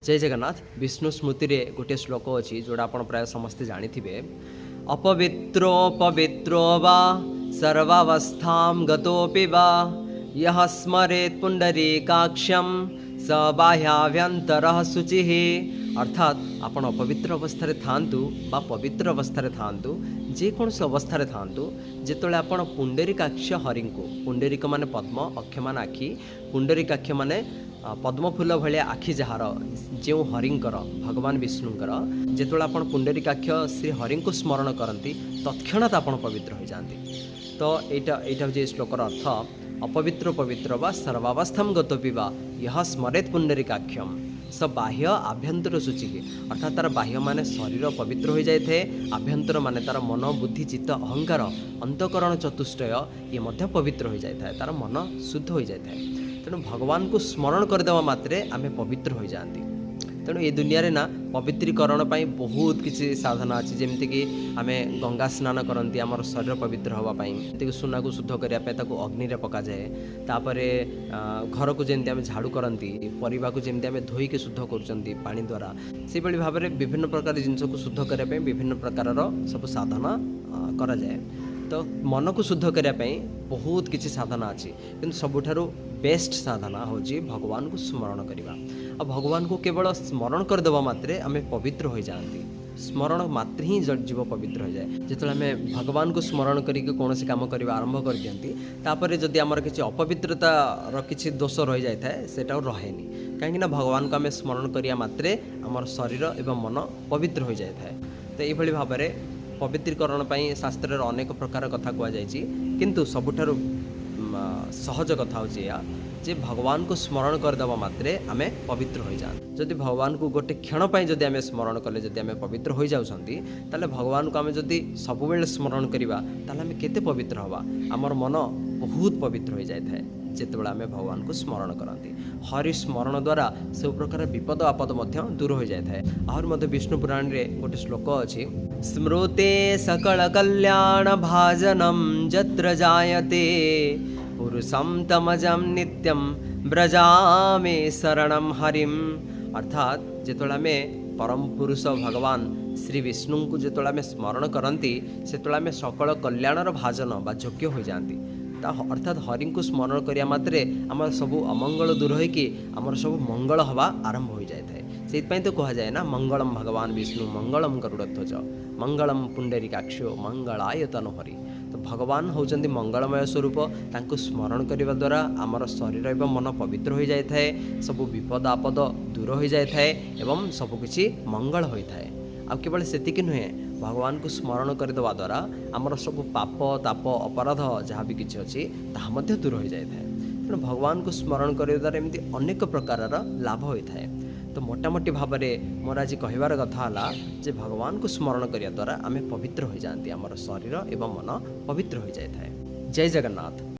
ଜୟ ଜଗନ୍ନାଥ। ବିଷ୍ଣୁ ସ୍ମୃତିରେ ଗୋଟିଏ ଶ୍ଲୋକ ଅଛି, ଯେଉଁଟା ଆପଣ ପ୍ରାୟ ସମସ୍ତେ ଜାଣିଥିବେ। ଅପବିତ୍ରୋ ପବିତ୍ରୋ ବା ସର୍ବାବସ୍ଥାं ଗତୋପି ବା यः ସ୍ମରେତ୍ ପୁଣ୍ଡରୀକାକ୍ଷಂ ସ ବାହ୍ୟାଭ୍ୟନ୍ତରः ଶୁଚିः। ଅର୍ଥାତ୍ ଆପଣ ଅପବିତ୍ର ଅବସ୍ଥାରେ ଥାଆନ୍ତୁ ବା ପବିତ୍ର ଅବସ୍ଥାରେ ଥାଆନ୍ତୁ, ଯେକୌଣସି ଅବସ୍ଥାରେ ଥାଆନ୍ତୁ, ଯେତେବେଳେ ଆପଣ ପୁଣ୍ଡରୀକାକ୍ଷ ହରିଙ୍କୁ, ପୁଣ୍ଡରୀକ ମାନେ ପଦ୍ମ, ଅକ୍ଷ ମାନେ ଆଖି, ପୁଣ୍ଡରୀକାକ୍ଷ ମାନେ ପଦ୍ମଫୁଲ ଭଳିଆ ଆଖି ଯାହାର, ଯେଉଁ ହରିଙ୍କର, ଭଗବାନ ବିଷ୍ଣୁଙ୍କର, ଯେତେବେଳେ ଆପଣ ପୁଣ୍ଡରୀକାକ୍ଷ ଶ୍ରୀ ହରିଙ୍କୁ ସ୍ମରଣ କରନ୍ତି, ତତ୍କ୍ଷଣାତ୍ ଆପଣ ପବିତ୍ର ହୋଇଯାଆନ୍ତି। ତ ଏଇଟା ହେଉଛି ଏ ଶ୍ଲୋକର ଅର୍ଥ। ଅପବିତ୍ର ପବିତ୍ର ବା ସର୍ବାବସ୍ଥାಂ ଗତୋପି ବା यः ସ୍ମରେତ୍ ପୁଣ୍ଡରୀକାକ୍ଷମ୍ ସ ବାହ୍ୟ ଆଭ୍ୟନ୍ତର ଶୁଚି। ଅର୍ଥାତ୍ ତାର ବାହ୍ୟ ମାନେ ଶରୀର ପବିତ୍ର ହୋଇଯାଇଥାଏ, ଆଭ୍ୟନ୍ତର ମାନେ ତାର ମନ, ବୁଦ୍ଧି, ଚିତ୍ତ, ଅହଙ୍କାର, ଅନ୍ତଃକରଣ ଚତୁଷ୍ଟୟ, ଇଏ ମଧ୍ୟ ପବିତ୍ର ହୋଇଯାଇଥାଏ, ତାର ମନ ଶୁଦ୍ଧ ହୋଇଯାଇଥାଏ। ତେଣୁ ଭଗବାନଙ୍କୁ ସ୍ମରଣ କରିଦେବା ମାତ୍ରେ ଆମେ ପବିତ୍ର ହୋଇଯାଆନ୍ତି। ତେଣୁ ଏ ଦୁନିଆରେ ନା ପବିତ୍ରୀକରଣ ପାଇଁ ବହୁତ କିଛି ସାଧନା ଅଛି। ଯେମିତିକି ଆମେ ଗଙ୍ଗା ସ୍ନାନ କରନ୍ତି ଆମର ଶରୀର ପବିତ୍ର ହେବା ପାଇଁ, ଯେମିତିକି ସୁନାକୁ ଶୁଦ୍ଧ କରିବା ପାଇଁ ତାକୁ ଅଗ୍ନିରେ ପକାଯାଏ। ତାପରେ ଘରକୁ ଯେମିତି ଆମେ ଝାଡ଼ୁ କରନ୍ତି, ପରିବାକୁ ଯେମିତି ଆମେ ଧୋଇକି ଶୁଦ୍ଧ କରୁଛନ୍ତି ପାଣି ଦ୍ୱାରା, ସେହିଭଳି ଭାବରେ ବିଭିନ୍ନ ପ୍ରକାର ଜିନିଷକୁ ଶୁଦ୍ଧ କରିବା ପାଇଁ ବିଭିନ୍ନ ପ୍ରକାରର ସବୁ ସାଧନା କରାଯାଏ। ତ ମନକୁ ଶୁଦ୍ଧ କରିବା ପାଇଁ ବହୁତ କିଛି ସାଧନା ଅଛି, କିନ୍ତୁ ସବୁଠାରୁ ବେଷ୍ଟ ସାଧନା ହେଉଛି ଭଗବାନଙ୍କୁ ସ୍ମରଣ କରିବା। ଆଉ ଭଗବାନଙ୍କୁ କେବଳ ସ୍ମରଣ କରିଦେବା ମାତ୍ରେ ଆମେ ପବିତ୍ର ହୋଇଯାଆନ୍ତି। ସ୍ମରଣ ମାତ୍ରେ ହିଁ ଜୀବ ପବିତ୍ର ହୋଇଯାଏ। ଯେତେବେଳେ ଆମେ ଭଗବାନଙ୍କୁ ସ୍ମରଣ କରିକି କୌଣସି କାମ କରିବା ଆରମ୍ଭ କରିଦିଅନ୍ତି, ତାପରେ ଯଦି ଆମର କିଛି ଅପବିତ୍ରତାର କିଛି ଦୋଷ ରହିଯାଇଥାଏ, ସେଇଟା ଆଉ ରହେନି। କାହିଁକିନା ଭଗବାନଙ୍କୁ ଆମେ ସ୍ମରଣ କରିବା ମାତ୍ରେ ଆମର ଶରୀର ଏବଂ ମନ ପବିତ୍ର ହୋଇଯାଇଥାଏ। ତ ଏଇଭଳି ଭାବରେ ପବିତ୍ରୀକରଣ ପାଇଁ ଶାସ୍ତ୍ରରେ ଅନେକ ପ୍ରକାର କଥା କୁହାଯାଇଛି, କିନ୍ତୁ ସବୁଠାରୁ ସହଜ କଥା ହେଉଛି ଏଇଆ ଯେ ଭଗବାନଙ୍କୁ ସ୍ମରଣ କରିଦେବା ମାତ୍ରେ ଆମେ ପବିତ୍ର ହୋଇଯାଆନ୍ତି। ଯଦି ଭଗବାନଙ୍କୁ ଗୋଟେ କ୍ଷଣ ପାଇଁ ଯଦି ଆମେ ସ୍ମରଣ କଲେ ଯଦି ଆମେ ପବିତ୍ର ହୋଇଯାଉଛନ୍ତି, ତାହେଲେ ଭଗବାନଙ୍କୁ ଆମେ ଯଦି ସବୁବେଳେ ସ୍ମରଣ କରିବା, ତାହେଲେ ଆମେ କେତେ ପବିତ୍ର ହେବା? ଆମର ମନ ବହୁତ ପବିତ୍ର ହୋଇଯାଇଥାଏ ଯେତେବେଳେ ଆମେ ଭଗବାନଙ୍କୁ ସ୍ମରଣ କରନ୍ତି। ହରି ସ୍ମରଣ ଦ୍ୱାରା ସବୁ ପ୍ରକାର ବିପଦ ଆପଦ ମଧ୍ୟ ଦୂର ହୋଇଯାଇଥାଏ। ଆହୁରି ମଧ୍ୟ ବିଷ୍ଣୁ ପୁରାଣରେ ଗୋଟେ ଶ୍ଲୋକ ଅଛି, ସ୍ମୃତେ ସକଳ କଲ୍ୟାଣ ଭାଜନମ୍ ଯତ୍ର ଜାୟତେ ପୁରୁଷಂ ତମଜಂ ନିତ୍ୟಂ ବ୍ରଜାମି ଶରଣಂ ହରିମ୍। ଅର୍ଥାତ୍ ଯେତେବେଳେ ଆମେ ପରମ ପୁରୁଷ ଭଗବାନ ଶ୍ରୀ ବିଷ୍ଣୁଙ୍କୁ ଯେତେବେଳେ ଆମେ ସ୍ମରଣ କରନ୍ତି, ସେତେବେଳେ ଆମେ ସକଳ କଲ୍ୟାଣର ଭାଜନ ବା ଯୋଗ୍ୟ ହୋଇଯାଆନ୍ତି। ତା ଅର୍ଥାତ୍ ହରିଙ୍କୁ ସ୍ମରଣ କରିବା ମାତ୍ରେ ଆମର ସବୁ ଅମଙ୍ଗଳ ଦୂର ହୋଇକି ଆମର ସବୁ ମଙ୍ଗଳ ହେବା ଆରମ୍ଭ ହୋଇଯାଇଥାଏ। ସେଇଥିପାଇଁ ତ କୁହାଯାଏ ନା, ମଙ୍ଗଳମ ଭଗବାନ ବିଷ୍ଣୁ ମଙ୍ଗଳମ ଗରୁଡ଼ଧ୍ୱଜ ମଙ୍ଗଳମ ପୁଣ୍ଡରୀକାକ୍ଷୋ ମଙ୍ଗଳାୟ ତନୁହରି। ତ ଭଗବାନ ହେଉଛନ୍ତି ମଙ୍ଗଳମୟ ସ୍ୱରୂପ। ତାଙ୍କୁ ସ୍ମରଣ କରିବା ଦ୍ୱାରା ଆମର ଶରୀର ଏବଂ ମନ ପବିତ୍ର ହୋଇଯାଇଥାଏ, ସବୁ ବିପଦ ଆପଦ ଦୂର ହୋଇଯାଇଥାଏ ଏବଂ ସବୁକିଛି ମଙ୍ଗଳ ହୋଇଥାଏ। ଆଉ କେବଳ ସେତିକି ନୁହେଁ, ଭଗବାନଙ୍କୁ ସ୍ମରଣ କରିଦେବା ଦ୍ୱାରା ଆମର ସବୁ ପାପ ତାପ ଅପରାଧ ଯାହା ବି କିଛି ଅଛି, ତାହା ମଧ୍ୟ ଦୂର ହୋଇଯାଇଥାଏ। ତେଣୁ ଭଗବାନଙ୍କୁ ସ୍ମରଣ କରିବା ଦ୍ୱାରା ଏମିତି ଅନେକ ପ୍ରକାରର ଲାଭ ହୋଇଥାଏ। ତ ମୋଟାମୋଟି ଭାବରେ ମୋର ଆଜି କହିବାର କଥା ହେଲା ଯେ ଭଗବାନଙ୍କୁ ସ୍ମରଣ କରିବା ଦ୍ୱାରା ଆମେ ପବିତ୍ର ହୋଇଯାଆନ୍ତି, ଆମର ଶରୀର ଏବଂ ମନ ପବିତ୍ର ହୋଇଯାଇଥାଏ। ଜୟ ଜଗନ୍ନାଥ।